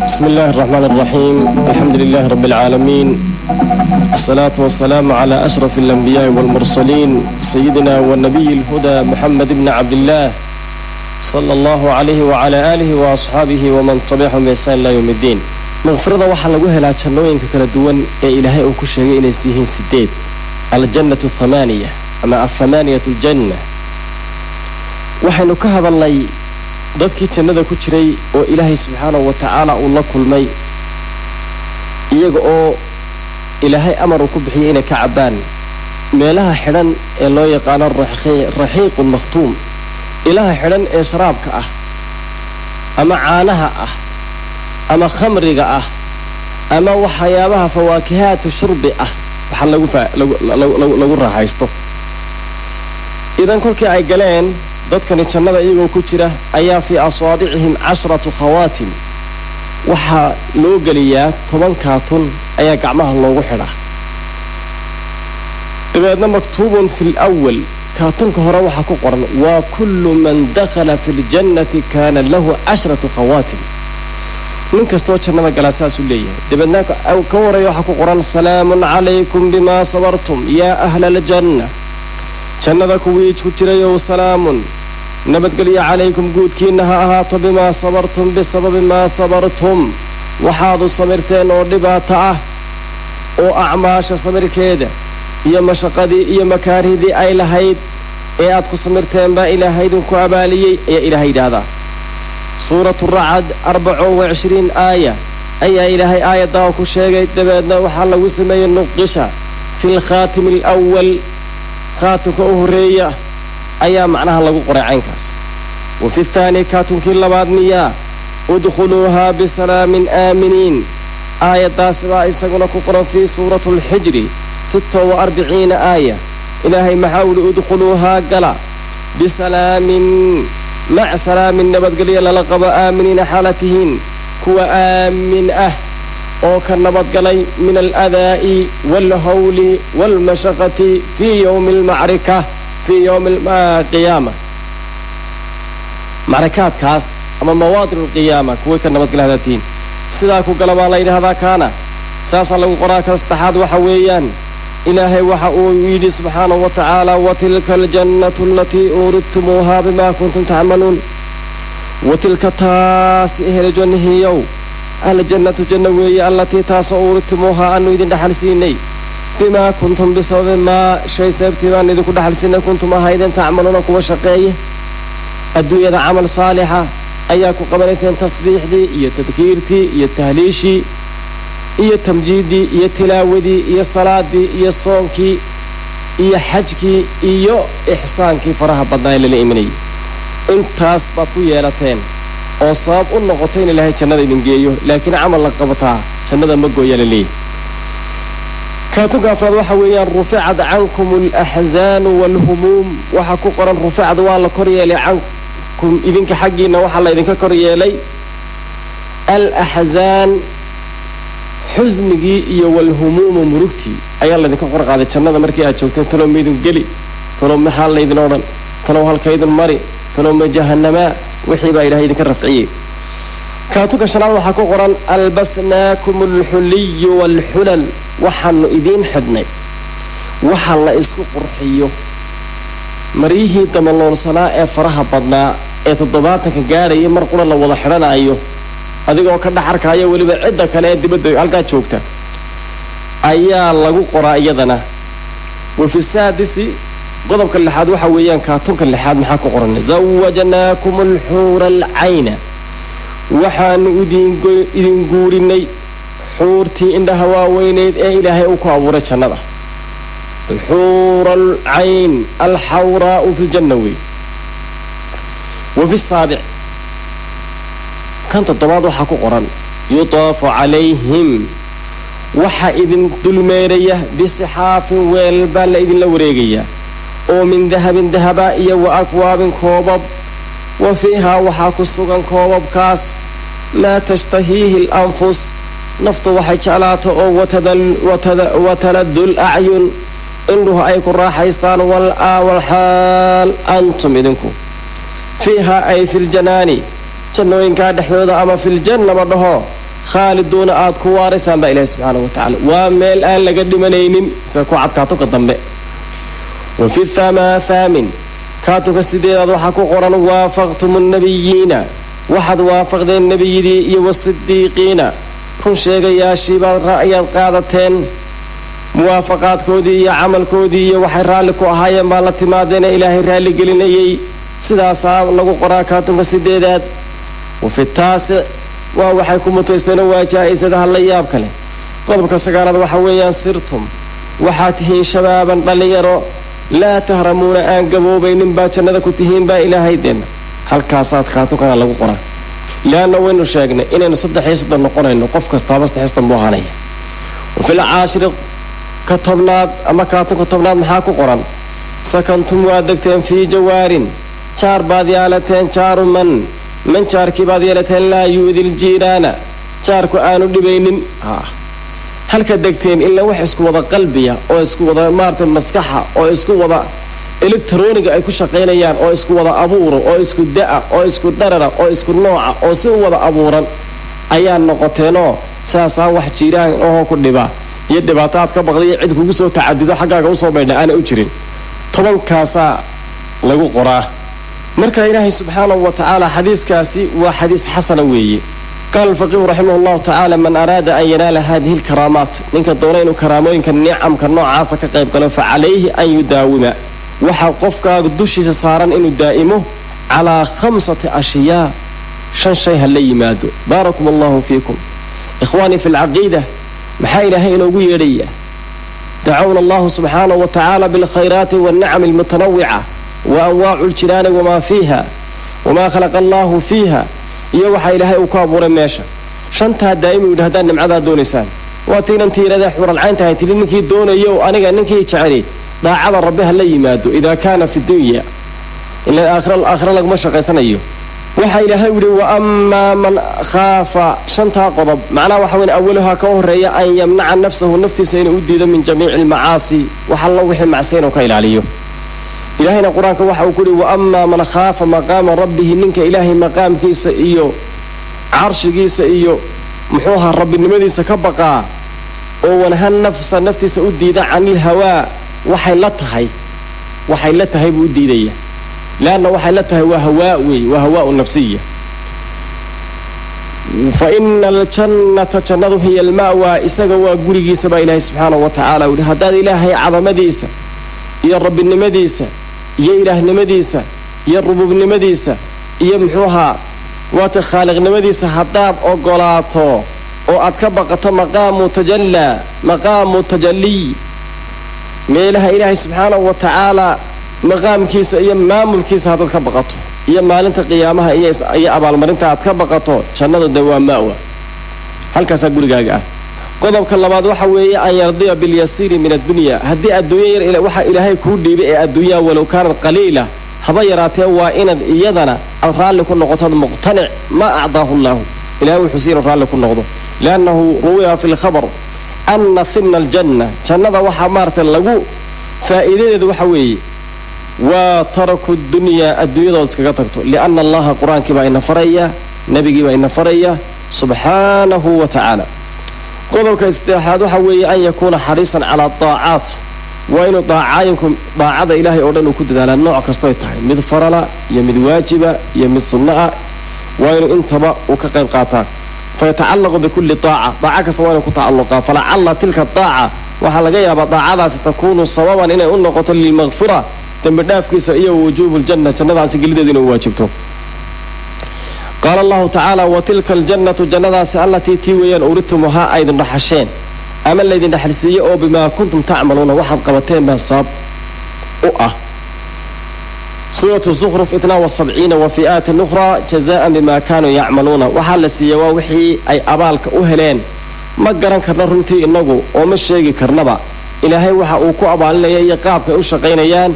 بسم الله الرحمن الرحيم، الحمد لله رب العالمين، الصلاة والسلام على أشرف الأنبياء والمرسلين، سيدنا والنبي الهدى محمد بن عبد الله، صلى الله عليه وعلى آله وأصحابه ومن تبعهم بإحسان إلى يوم الدين. Maqfirada waxaa lagu helaa jannooyinka kala duwan ee Ilaahay uu ku sheegay inay yihiin sideed، الجنة الثمانية ama الثمانية الجنة. Waxaynu ka hadalnay dadkii jannada ku jiray oo Ilaahay subxaanahu wa tacaala uu la kulmay, iyaga oo Ilaahay amar uu ku bixiyay inay ka cabbaan meelaha xidhan ee loo yaqaano الرحيق المختوم، ilaha xidhan ee sharaabka ah ama caanaha ah ama khamriga ah ama waxyaabaha فواكه الشرب ah waxaa lagu raaxaysto. Idan kolkii ay galeen dadkani jannada, iyagoo ku jira ayaa في أصابعهم 10 خواتم, waxaa loo geliyaa 10 kaatun ayaa gacmaha loogu xidhaa. Dabeedna مكتوب في الأول, kaatunka hore waxaa ku qoran waa كل من دخل في الجنة كان له 10 خواتم. Nin kastoo jannada galaa saasuu leeyahay. Dabeedna ka horreeya waxaa ku qoran: سلام عليكم بما صبرتم يا أهل الجنة. Jannada kuwii ku jirayow, سلام, nabadgelyo, عليكم, guudkiinna ha ahaato, بما صبرتم, بسبب ما صبرتم, waxaadu samirteen oo dhibaato ah oo acmaasha samirkeeda iyo mashaqadii iyo makaarihdii ay lahayd ee aad ku samirteen baa Ilaahay idinku abaaliyey, ayaa Ilaahay yidhaahdaa. Suuratu Racad, 24 aaya ayaa Ilaahay aayaddaa ku sheegay. Dabeedna waxaa lagu sameeyey نقش في الخاتم الأول, khaatimka u horreeya ayaa macnaha lagu qoray caynkaas. وفي الثاني, kaatunkii labaad miyaa, ادخلوها بسلام آمنين, aayaddaas baa isaguna ku qoran fii suuratu Alxijri, 46 aaya. Ilaahay maxaa uhi? ادخلوها, gala, بسلام, مع سلام, nabadgelyo lala qabo, آمنين, xaala tihiin kuwa aamin ah oo ka nabadgalay من الأذى والهول والمشقة في يوم المعركة, في يوم القيامة. Macrakaadkaas ama مواطن القيامة kuway ka nabadgalay hadaad tihiin, sidaa ku gala baa la yidhahdaa. Kaana saasaa lagu qoraa. Kan saddexaad waxa weeyaan, Ilaahay waxa uu yidhi subxaanahu wa tacaala: وتلك الجنة التي أورثتموها بما كنتم تعملون. وتلك, taasi, ehel jannihiyow, الجنة, janno weeye, التي, taasoo, أورثتموها, aanu idin dhaxal siinay, بما كنتم, بسبب ما, shay sababtii baan idinku dhaxal siinay, كنتم, ahaydeen, تعملون, kuwa shaqeeya. Adduunyada camal saalixa ayaa ku qabanayseen, tasbiixdii iyo tadkiirtii iyo tahliishii iyo tamjiiddii iyo tilaawadii iyo salaadii iyo soonkii iyo xajkii iyo ixsaankii faraha badnaa ee lala imanayay. Intaas baad ku yeelateen oo sabab u noqotay in Ilaahay jannada idin geeyo, laakiin camal la qabataa jannada ma gooya la leeyahy. Kaatunka afraad waxa weeyaan: رفعت عنكم الأحزان والهموم. Waxaa ku qoran: رفعت, waa la kor yeelay, عنكم, idinka xaggiinna waxaa la idinka kor yeelay, الأحزان, xusnigii, iyo والهموم, murugtii ayaa laydinka kor qaaday. Jannada markii aad joogteen, talow maydin geli? Talow maxaa laydin odhan? Talow halkaydin mari? Talow ma jahanamaa? Wixii baa Ilahay idinka rafciyey. Kaatunka shanaad waxaa ku qoran: ألبسناكم الحلي والحلل. Waxaanu idiin xidhnay waxa la isku qurxiyo, maryihii damaloolsanaa ee faraha badnaa ee 70-ka gaadhaya, mar qura la wada xidhanayo, adigoo ka dhex arkaya weliba cidda kale ee dibadda halkaa joogta, ayaa lagu qoraa iyadana. وفي السادس, qodobka lixaad waxa weeyaan, kaatunka lixaad maxaa ku qoran? زوجناكم الحور العين. Waxaanu idin guurinay xuurtii indhaha waaweyneyd ee Ilaahay uu ku abuuray jannada. الحور العين, الحوراء في الجنة wey. وفي السابع, kan toddobaad waxaa ku qoran: يطاف عليهم, waxa idin dulmeeraya, بصحاف, weel baa la idinla wareegayaa oo, من ذهب, dahaba, iyo وأكواب, koobab. وفيها, waxaa ku sugan koobabkaas, ما تشتهيه الأنفس, naftu waxay jeclaato oo, وتلذ الأعين, indhuhu ay ku raaxaystaan. والحال أنتم, idinku, فيها, أي في الجنان, jannooyinkaa dhexdooda ama في الجنة ma dhaho. Khaaliduuna, aad ku waaraysaan baa Ilahi subxaanahu wa tacala. Waa meel aan laga dhimanaynin, sida ku cad kaatunka dambe. Wa fi thaamin, kaatunka sideedaad, waxaa ku qoran: waafaqtum nnabiyiina, waxaad waafaqdeen nebiyadii, iyo wasidiiqiina, run sheegayaashii baad ayaad qaadateen. Muwaafaqaadkoodii iyo camalkoodii iyo waxay raalli ku ahaayeen baa la timaadeena Ilaahay raalli gelinayay. Sidaasaa lagu qoraa kaatunka sideedaad. Wa fi taasic, waa waxay ku mutaysteenoo waa jaa-isadaha la yaab kale. Qodobka sagaalaad waxa weeyaan: sirtum, waxaad tihiin shabaaban, dhallinyaro, laa tahramuuna, aan gaboobaynin baa jannada ku tihiin baa Ilaahaydeena. Halkaasaad kaatunkana lagu qoraa, leanna waynu sheegnay inaynu 33 noqonayno. Qof kastaaba 33 buu ahaanaya. Wa fil caashiri, ka 10aad ama kaatunka 10aad, maxaa ku qoran? Sakantum, waad degteen, fii jawaarin, jaar baad yeelateen, jaaru man, man jaarkii baad yeelateen, laa yu'di ljiiraana, jaarku aanu dhibaynin. Halka degteen ilaa wax isku wada qalbiya oo isku wada maaragtay maskaxa oo isku wada electroniga ay ku shaqaynayaan oo isku wada abuura oo isku da-a oo isku dharara oo isku nooca oo si u wada abuuran ayaa noqoteenoo saasaa wax jiiraan ohoo ku dhiba iyo dhibaato aad ka baqday iyo cid kugu soo tacadido xaggaaga usoo baydha aanay u jirin. 10kaasaa lagu qoraa. Marka Ilaahay subxaanahu wa tacaala, xadiiskaasi waa xadiis xasana weeye. Qaala alfaqiihu raximah allahu tacaala: man araada an yanaala hadihi alkaraamaat, ninka doona inuu karaamooyinka, nicamka noocaasa ka qayb galo, fa calayhi an yudaawima, waxaa qofkaaga dushiisa saaran inuu daa'imo, calaa khamsati ashyaa, shan shay ha la yimaado. Baarakum allahu fiikum, ikhwaanii fi lcaqiida. Maxaa Ilaahay inoogu yeedhayaa? Dacawna allahu subxaanahu wa tacaala bilkhayraati waalnicami almutanawica wa anwaacu ljinaani wamaa fiiha wamaa khalaqa allahu fiiha, iyo waxaa Ilaahay uu ku abuuray meesha. Shantaa daa'imuu yidhi haddaad nimcadaa doonaysaan. Waa tiinantii yidhahdee xuralcayntahay tidhi: ninkii doonayo, aniga ninkii jeceli, daacada Rabbi ha la yimaado idaa kaana fi dunya, ila aakhira laguma shaqaysanayo. Waxaa Ilaahay yidhi: wa amaa man khaafa. Shantaa qodob macnaha waxa weyn. Awaluhaa, ka horeeya, an yamnaca nafsahu, naftiisa inuu u diido, min jamiici almacaasi, wax allo wixii macsiya inuu ka ilaaliyo. Ilaahayna Qur-aanka waxa uu ku yihi: wa amaa man khaafa maqaama rabbihi, ninka Ilaahay maqaamkiisa iyo carshigiisa iyo muxuu ahaa rabbinimadiisa ka baqaa, oo wanha nafsa, naftiisa u diida, canil hawaa, waxay la tahay, waxay la tahay buu u diidaya, leanna waxay la tahay waa hawaa weeye, waa hawaau nafsiya. Fa ina aljannata, jannadu, hiya alma'waa, isaga waa gurigiisa baa Ilaahay subxaanahu wa tacaala yihi. Haddaad Ilaahay cadamadiisa iyo rabbinimadiisa iyo ilaahnimadiisa iyo rububnimadiisa iyo muxuu ahaa waata khaaliqnimadiisa haddaad ogolaato oo aad ka baqato maqaamu tajallaa, maqaamu tajaliy, meelaha Ilaahay subxaanahu wa tacaala maqaamkiisa iyo maamulkiisa haddaad ka baqato, iyo maalinta qiyaamaha iyo abaalmarinta aad ka baqato, jannadu de waa ma'wa, halkaasaa gurigaaga ah. Qodobka labaad waxa weeye an yardiya bilyasiiri min addunya. Haddii adduunya yar waxa Ilaahay kuu dhiibay ee adduunyaa, walow kaanad qaliila, haba yaraatee, waa inaad iyadana aad raalli ku noqotood muqtanic maa acdaahu llaahu, Ilahay wuxuu si inuu raalli ku noqdo. Liannahu ruwiya fi lkhabar ana himna aljanna, jannada waxaa maaragtay lagu faa'iidadeedu waxa weeye waa taraku dunyaa, adduunyadood iskaga tagto. Lianna Allaha, Qur-aankii baa ina faraya, nebigii baa ina faraya subxaanahu wa tacaala. Qodobka saddexaad waxa weeye an yakuuna xariisan calaa daacaat, waa inuu daacooyinku, daacada Ilaahay oo dhan uu ku dadaalaa, nooc kastoy tahay, mid farala iyo mid waajiba iyo mid sunno ah, waa inuu intaba uu ka qayb qaataa. Fayatacallaqu bikulli daaca, daaca kasta waa inuu ku tacalluqaa. Falacalla tilka daaca, waxaa laga yaabaa daacadaasi, takuunu sababan, inay u noqoto, lilmakfira, dembi dhaafkiisa, iyo wujuubu ljanna, jannadaasi gelideedu inay u waajibto. Qaala Allahu tacaala: wa tilka aljannatu, jannadaasi, allatii, tii weeyaan, uuridtumuhaa, aydin dhaxasheen ama laydin dhaxalsiiyey, oo bimaa kuntum tacmaluuna, waxaad qabateen baa sabab u ah. Suuratu Zukhruf 72. Wa fii aayatin ukhraa: jazaan bimaa kaanuu yacmaluuna. Waxaa la siiyey waa wixii ay abaalka u heleen. Ma garan karno runtii innagu oo ma sheegi karnaba Ilaahay waxa uu ku abaalinaya iyo qaabka ay u shaqaynayaan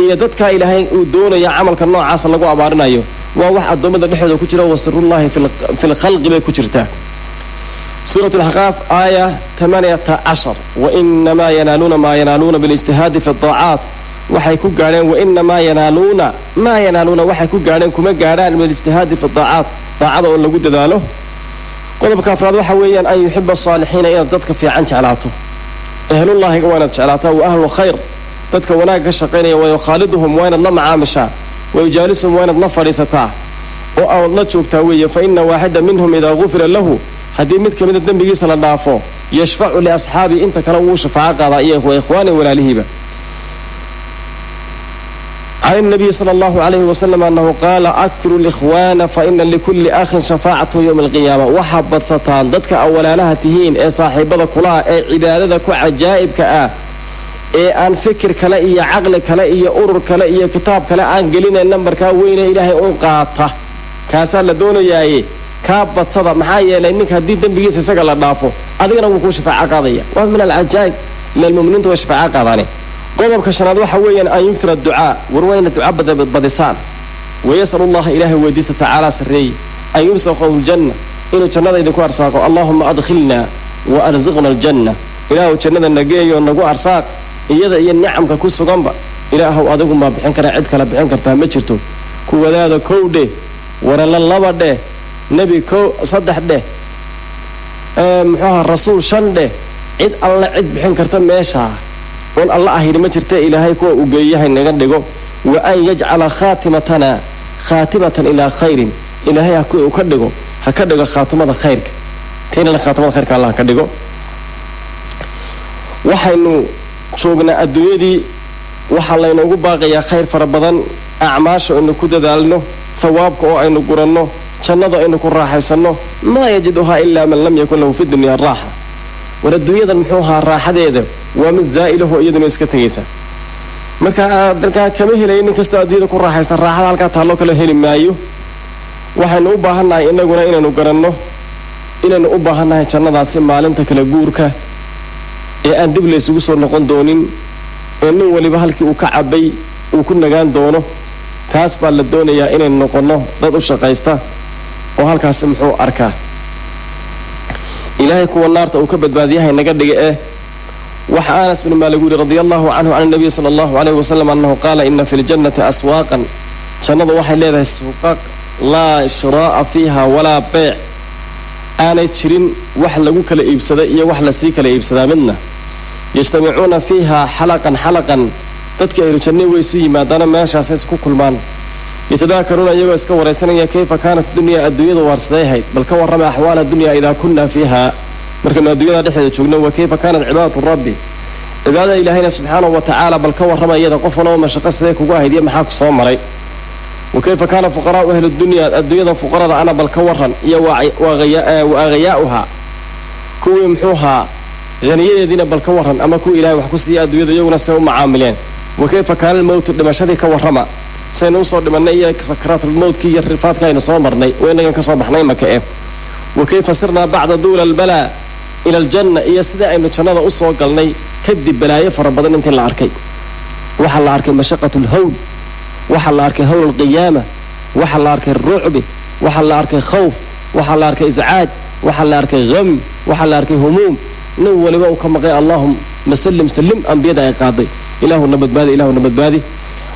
iyo dadkaa Ilaahay uu doonaya camalka noocaasa lagu abaalinayo. Waa wax addoommada dhexdooda ku jira, wa sirullaahi fi lkhalqi bay ku jirtaa. Suurat Laxqaaf aaya 18. Wainamaa yanaaluuna maa yanaaluuna bilijtihaadi fi daacaat, waxay ku gaadheen, wainamaa yanaaluuna maa yanaaluuna, waxay ku gaadheen kuma gaadhaan bilijtihaadi fi daacaat, daacada oo lagu dadaalo. Qodobka afraad waxa weeyaan an yuxiba asaalixiina, inaad dadka fiican jeclaato. Ehlullaahiga waa inaad jeclaataa, wa ahlu khayr, dadka wanaagga ka shaqaynaya. Wayukhaaliduhum, waa inaad la macaamishaa, wayujaalisuhum, waa inaad la fadhiisataa oo aad la joogtaa weeye. Fa ina waaxida minhum idaa gufira lahu, haddii mid ka mida dembigiisa la dhaafo, yashfacu liasxaabii, inta kale wuu shafaaco qaadaa, iyo wa ikhwaani, walaalihiiba. Can الnabiyi slى اllahu عalayhi wasalam anahu qaala: akhiru likhwaana faina likulli akhin shafaacatahu yowma alqiyaama. Waxaa badsataan dadka a walaalaha tihiin ee saaxiibada kulaha ee cibaadada ku cajaa'ibka ah, ee aan fikir kale iyo caqli kale iyo urur kale iyo kitaab kale aan gelinayn, nambarkaa weyne ilaahay un qaata, kaasaa la doonayaaye kaa badsada. Maxaa yeelay, ninka haddii dembigiisa isaga la dhaafo, adigana wuu kuu shafaaco qaadaya. Waa min alcajaa'ib, ila almuminiintu way shafaaco qaadaane. Qodobka shanaad waxa weeyaan an yugtira ducaa. War waa ina duca badisaan. Wayas'al allaha, ilaahay weydiista, tacaalaa sarreeye, an yursaقahu ljanna, inuu jannada idinku arsaaqo. Allahuma adkhilna wa arsiqna aljanna. Ilaahu jannada nageeyo, nagu arsaaq iyada iyo nicamka ku suganba. Ilaahow adigu maa bixin kara, cid kale bixin kartaa ma jirto. Kuwadaada kow dheh, warala laba dheh, nebi kow saddex dheh, muxuuha, rasuul shan dheh, cid alle cid bixin karta meeshaa oon alla ahayni ma jirta. Ilaahay kuwa uu geeyahay naga dhigo. Wa an yajcala khaatimatana khaatimatan ilaa khayrin. Ilaahay ha ka dhigo, ha ka dhigo khaatimada khayrka, taynana khaatimada khayrka allah ha ka dhigo. Waxaynu joognaa adduunyadii. Waxaa laynoogu baaqayaa khayr fara badan, acmaasha aynu ku dadaalno, thawaabka oo aynu guranno, jannada aynu ku raaxaysanno. Maa yajiduhaa ilaa man lam yakun lahu fi dunya raaxa. War adduunyadan muxuu ahaa raaxadeeda waa mid zaa'ilaho, iyaduna iska tegaysa. Marka dalkaa kama helaya nin kastoo adduunyada ku raaxaysta raaxada halkaa taalloo kale heli maayo. Waxaynu u baahannahay inaguna inaynu garanno inaynu u baahannahay jannadaasi maalinta kala guurka ee aan dib laysugu soo noqon doonin, ee nin waliba halkii uu ka cabay uu ku nagaan doono. Taas baa la doonayaa inaynu noqonno dad u shaqaysta oo halkaasi muxuu arkaa. Ilaahay kuwa naarta uu ka badbaadiyahay naga dhiga. Eh, waxa Anas bin Maalik yidhi, radia allahu canhu, can nabiy sala allahu calayhi wasalam annahu qaala: ina fi ljannati aswaaqan, jannadu waxay leedahay suuqaq, laa ishraa'a fiiha walaa beyc, aanay jirin wax lagu kala iibsada iyo wax lasii kala iibsadaa midna. Yajtamicuuna fiiha xalaqan xalaqan, dadka ahlu janne way isu yimaadaana, meeshaasay isku kulmaan. Yatadaakaruuna, iyagoo iska waraysanaya, kayfa kaanat dunya, adduunyada waar siday ahayd, bal ka warrama, axwaala dunya idaa kunna fiiha, markaynu adduunyada dhexdeeda joogno, wa kayfa kaanat cibaadatu rabbi, cibaadada ilaahayna subxaanahu wa tacaala bal ka warrama iyada, qof walaba mashaqo sidee kugu ahayd iyo maxaa ku soo maray, wa kayfa kaana fuqaraau ahli dunya, adduunyada fuqarada ana bal ka waran, iyo wa aghayaa'uha, kuwii muxuuhaa haniyadeediina bal ka waran, ama kuwii ilahay wax ku siiya adduunyada iyaguna see u macaamileen, wa kayfa kaana almowtu, dhimashadii ka warrama, saynu usoo dhimanay iyo sakaraatulmowtkii iyo rifaadka aynu soo marnay, waynagan ka soo baxnay maka eh, wa kayfa sirnaa bacda duula albalaa ila aljanna, iyo sidai aynu jannada usoo galnay kadib balaayo fara badan intii la arkay. Waxaa la arkay mashaqatu lhawl, waxaa la arkay hawl alqiyaama, waxaa la arkay rucbi, waxaa la arkay khawf, waxaa la arkay iscaaj, waxaa la arkay ham, waxaa la arkay humuum, nin waliba uu ka maqay. Allaahuma sallim sallim, ambiyada ay qaaday. Ilaahuna badbaadi, ilaahuna badbaadi.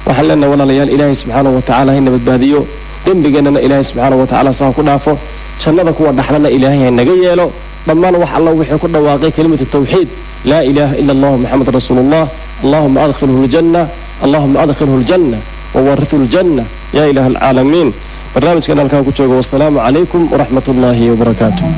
Waxaan leenahay, walaalayaal, Ilaahay subxaanahu wa tacala hayna badbaadiyo, dembigeennana Ilaahay subxaanahu wa tacala saa ku dhaafo, jannada kuwa dhaxlana Ilaahay ha naga yeelo. Dhammaan wax alla wuxuu ku dhawaaqay kelimatu tawxiid, laa ilaaha ila allah Maxamed rasuulullah, allahuma adkhilhu ljanna, allahuma adkhilhu ljanna wawarithu ljanna yaa ilaha alcaalamiin. Barnaamijkan halkaan ku jooga. Wasalaamu calaykum waraxmat ullaahi wabarakaatu.